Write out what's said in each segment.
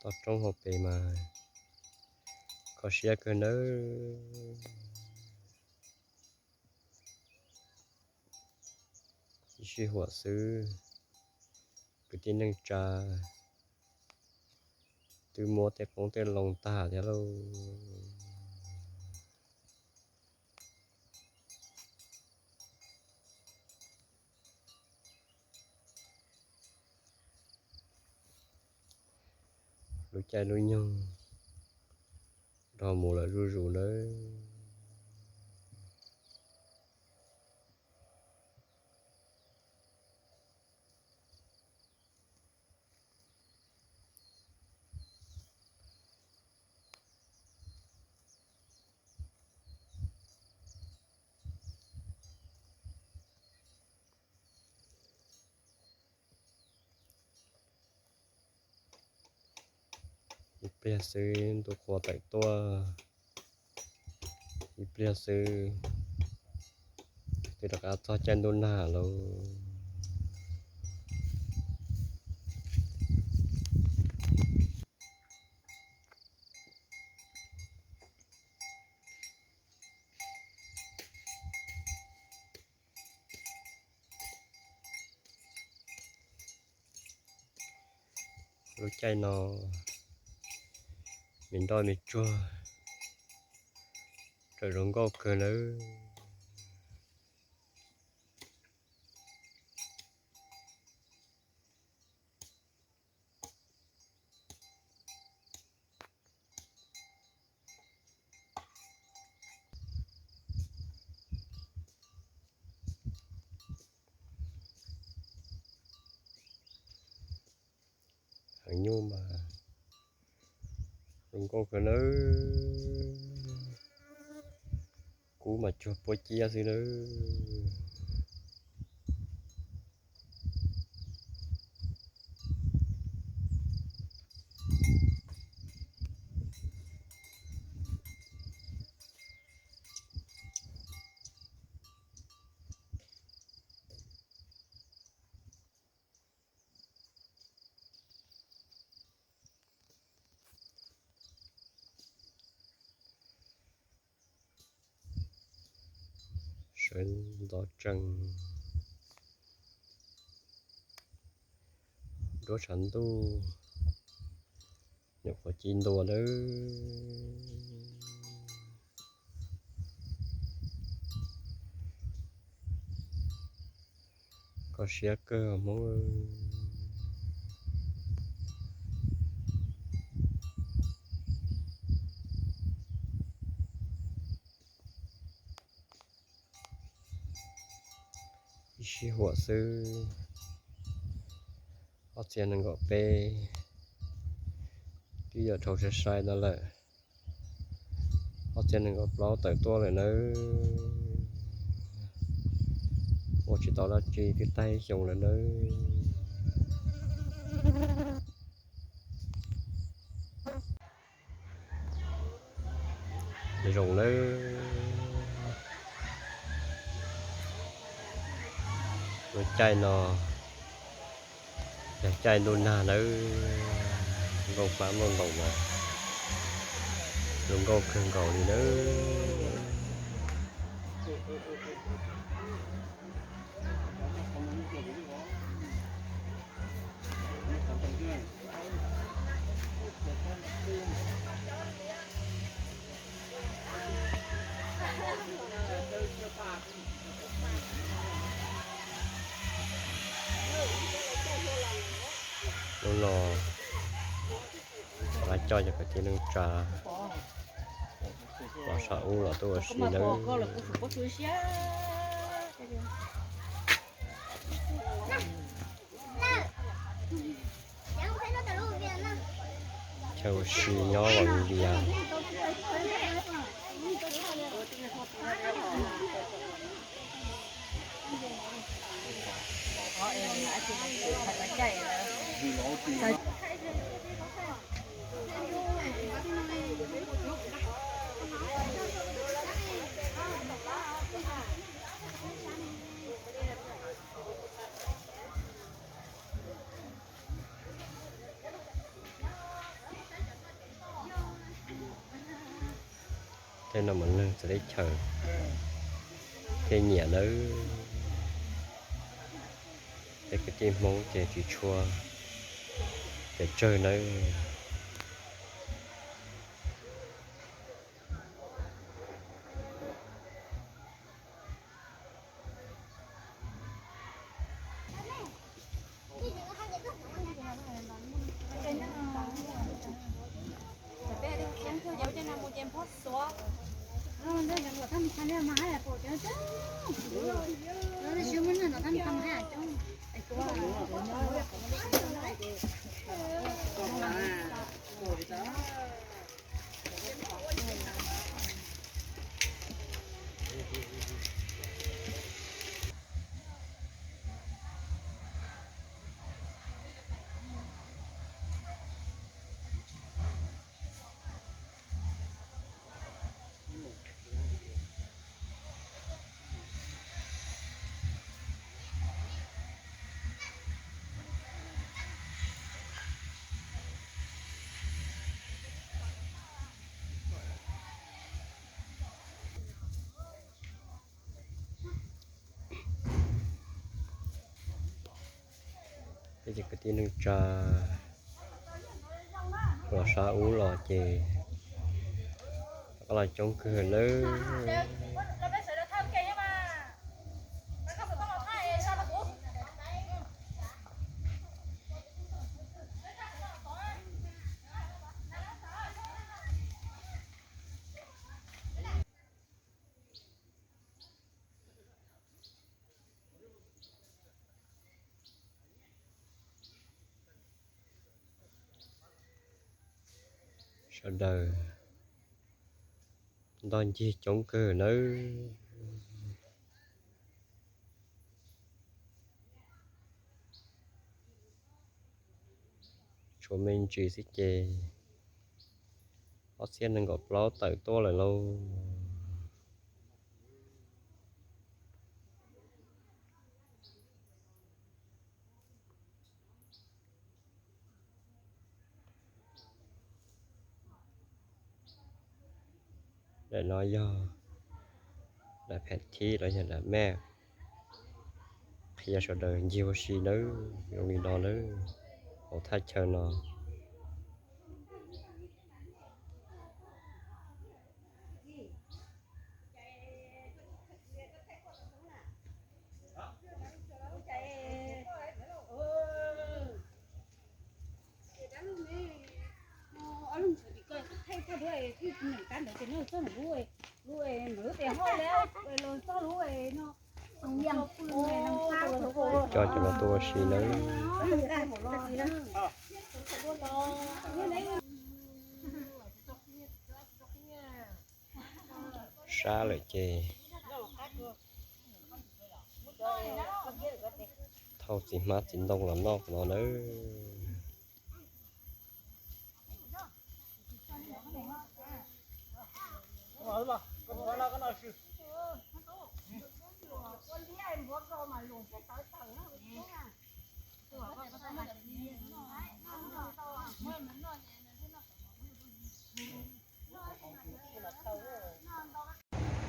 Toj roob hauv pes mas kho siab kawg nawb. Ib sij huam xwb, kwv tij neej tsa twb muab tej qoob tej loo tag thiab lauj. Lub caij lub nyoog dhau mus lawm zuj zus nawb. Ib pliag xwb ntuj qhua tawm tuaj, ib pliag xwb twb rov qab txog caij ntuj nag lawm. Lub caij no me nroj me tsuag tseem zoo nkauj kawg nawb. Heev nyuj mas zoo nkauj kawg nawb. Kub mas cuag puab ciab xwb nawb. Sawv ntxov tsees, nruab tshav ntuj nyuam qhuav ci ntua nawb. Kho siab kawg Hmoob. Ib sij huam xwb, ob txhiab nees nkaum peb twb yuav dhau sai sai no lawm. Ob txhiab nees nkaum plaub tawm tuaj lawm nawb. Ua tsis tau dab tsi twb tag ib xyoos lawm nawb. Zoo nawb. Lub caij no yog caij ntuj nag nawb. Nkauj hmab nplooj ntoos mas zoo nkauj kawg nkaus li nawb. Hnub no rov qab coj cov kwv tij neej tsa los saum ub los tuaj ua si nawb. Chaw ua si nyob Los Vias. Tej no mas neeg txawv teb chaws thiaj nyiam nawb. Tej kwv tij Hmoob ces tsis tshua pes tsawg nawb. Peb cov kwv tij neej tsa los sab ub los ces rov qab los coob kawg nawb. Sawv daws ntog ncig coob kawg nawb. Tshuav me ntsis xwb ces ob txhiab nees nkaum plaub tawm tuaj lawm lauj. Daim no yog daim phem thib los yog daim mej qhia sawv daws ncig ua si nawb, zoo li no nawb, hauv thaj chaw no. Coj cov no tuaj ua si nawb. Sab lawm ces thauj txiv hmab txiv ntoo los noj no nawb.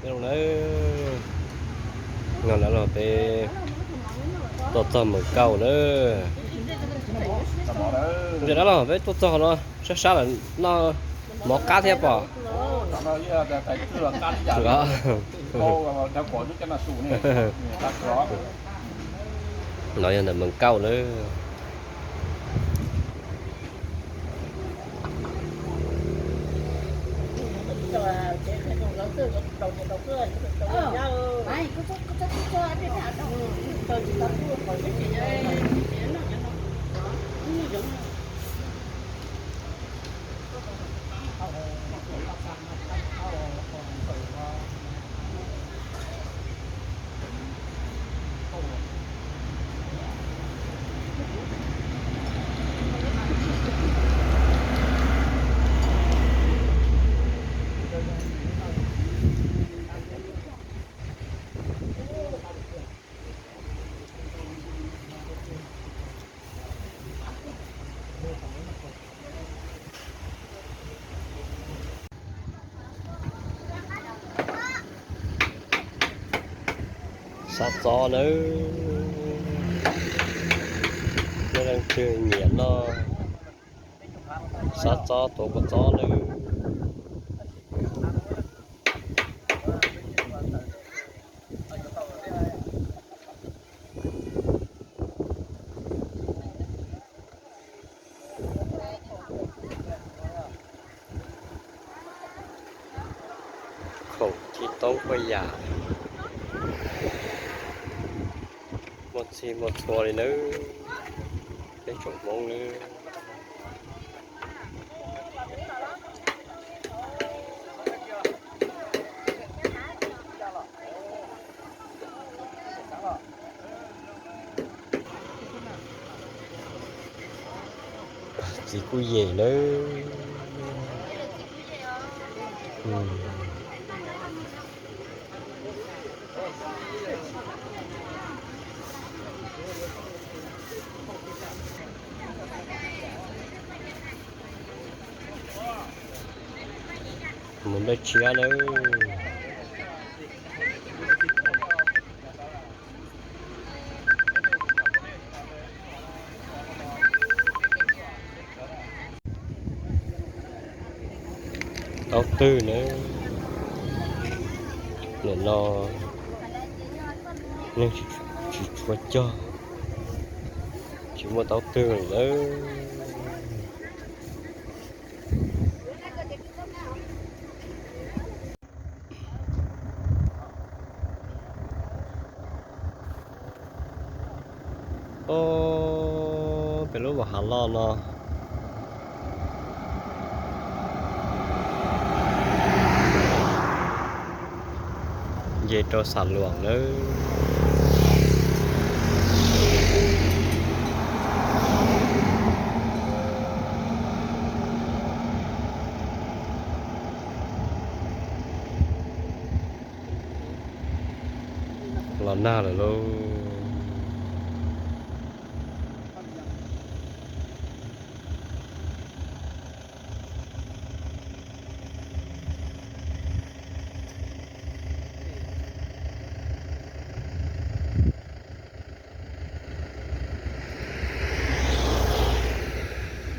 Nyob zoo nawb, no lawv los peb tuaj txog Mees Kauj nawb. Ntawm no los peb tuaj txog no sab sab lawm, noj mov qab thiab pom. No yog ntawm Mees Kauj nawb. Xav txov nawb, nej leej twg nyiam noj xav txov tuav kua txob nawb. Khoom ci toob quaj yam, muaj txhij muaj txhua li nawb, peb tsoom Hmoob nawb. Txiv kuj yem nawb. Mus nplej tshiab nawb. Taub twg nawb, nim no neeg tsis tshua cog, tsis muaj taub twg li lawm. Ob, peb lub luam hav loj no nce rau Xam Luam nawb. Los nag lawm lauj.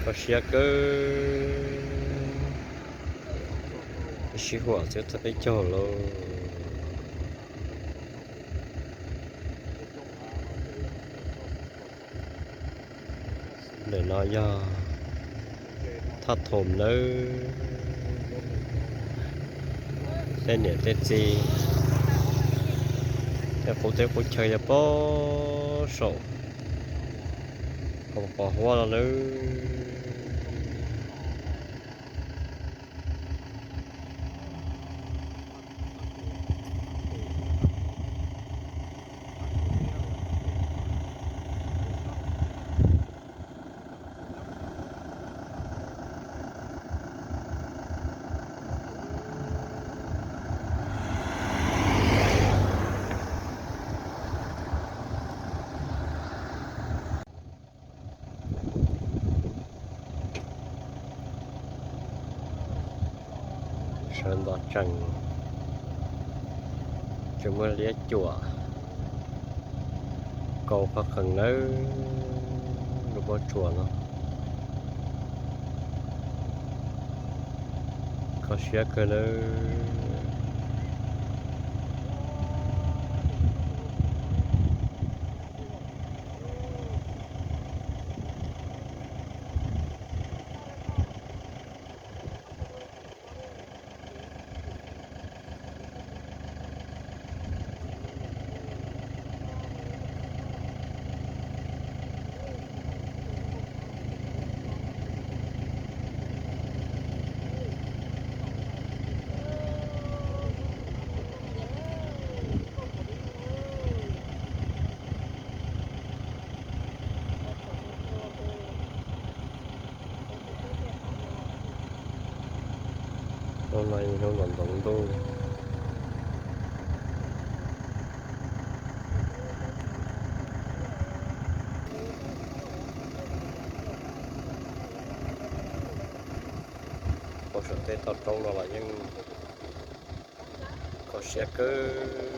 Kho siab kawg, sib huam txog peb caug lauj. Ntawm no yog thaj Thoom nawb. Tej niam tej txiv, tej qub teb qub chaw yog pob saum qos huab no nawb. Sawv ntxov tsees, tseem muaj liab cuam, kaus qhov qees nawb, lub pob tsuas no. Kho siab kawg nawb. Hnub no yog hnub ntxoov ntuj. Ua saum tej toj roob no los yeej kho siab kawg.